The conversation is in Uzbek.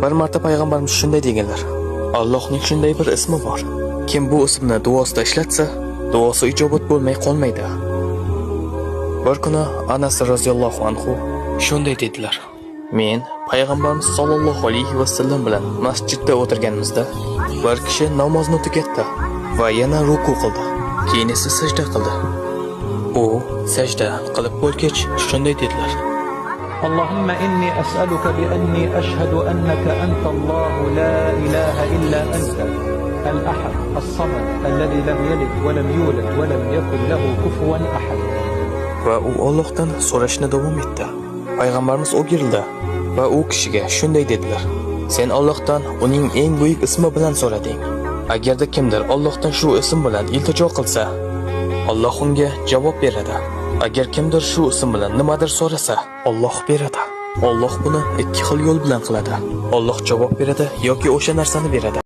Bir marta payg'ambarimiz shunday deganlar: Allohning shunday bir ismi bor. Kim bu ismni duosida ishlatsa, duosi ijobat bo'lmay qolmaydi. Bir kuni Anas roziyallohu anhu shunday dedilar: Men payg'ambarimiz sollallohu alayhi vasallam bilan masjidda o'tirganimizda bir kishi namozni tugatdi va yana ruku qildi. Keyin esa sajda qildi. U sajda qilib bo'lgach shunday dedilar: اللهم إني أسألك بأني أشهد أنك أنت الله لا إله إلا أنت الأحد الصمد الذي لم يلد ولم يولد ولم يكن له كفوا أحد. Va u Allohdan so'rashni davom etdi. Payg'ambarimiz o'girildi va u kishiga shunday dedilar: Sen Allohdan uning eng buyuk ismi bilan so'rading. Agarda kimdir Allohdan shu ism bilan iltijo qilsa, Alloh unga javob beradi. Agar kimdir shu ism bilan nimadir so'rasa, Alloh beradi. Alloh buni ikki xil yo'l bilan qiladi. Alloh javob beradi yoki o'sha narsani beradi.